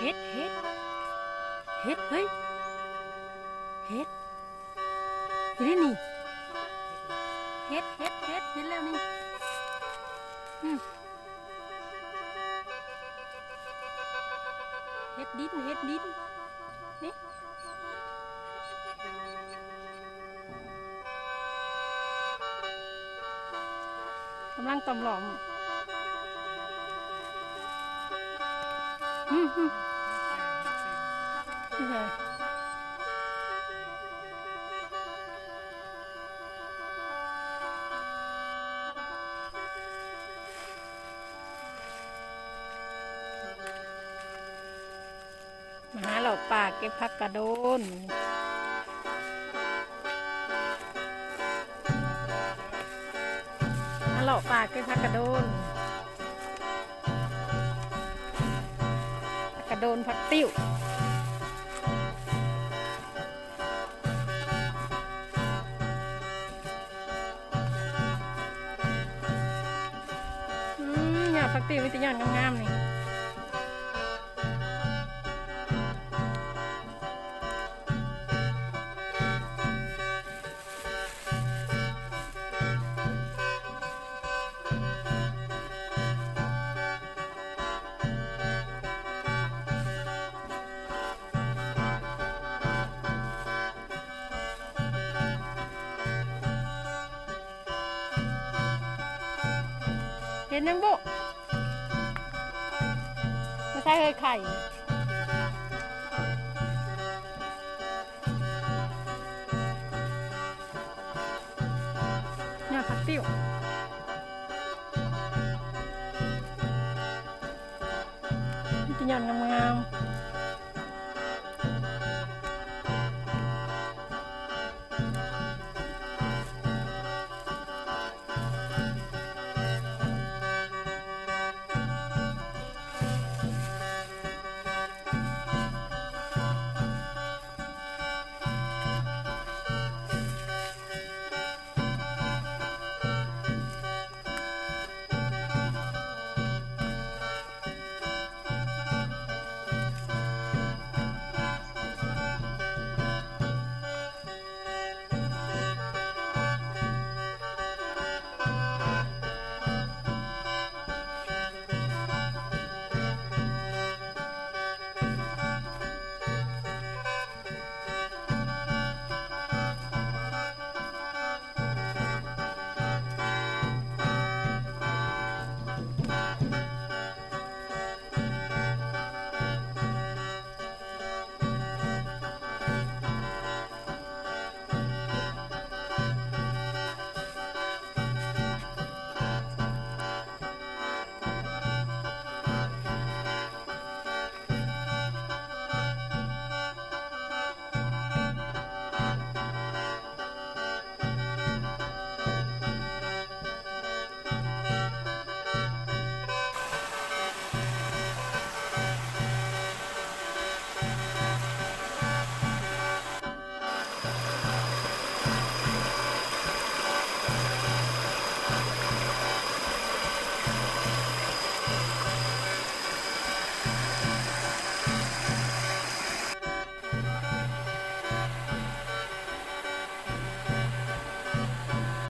ເຫັດ ເຫັດ ເຫັດ ເຮີ້ຍ ເຫັດ ເຫັນນີ້ ເຫັດ ເຫັດ ເຫັດ ເຫັນແລ້ວນີ້ ອືມ ເຫັດດິນ ເຫັດດິນ ນີ້ ກຳລັງຕ່ອມຫຼອມ ອືມ ມາຫາເລາະປ່າເກັບຜັກກະໂດນ ມາເລາະປ່າເກັບຜັກກະໂດນ ຜັກກະໂດນ ຜັກຕິ້ວ ອືມ ຍອດຜັກຕິ້ວມີແຕ່ຍອດງາມໆນີ້ ເຫັນຍັງບຸ? ບໍ່ໃຊ່ເຮີ້ຍ ໄຂ່ ຍອດຜັກຕິ້ວ ມີແຕ່ຍອດງາມໆ.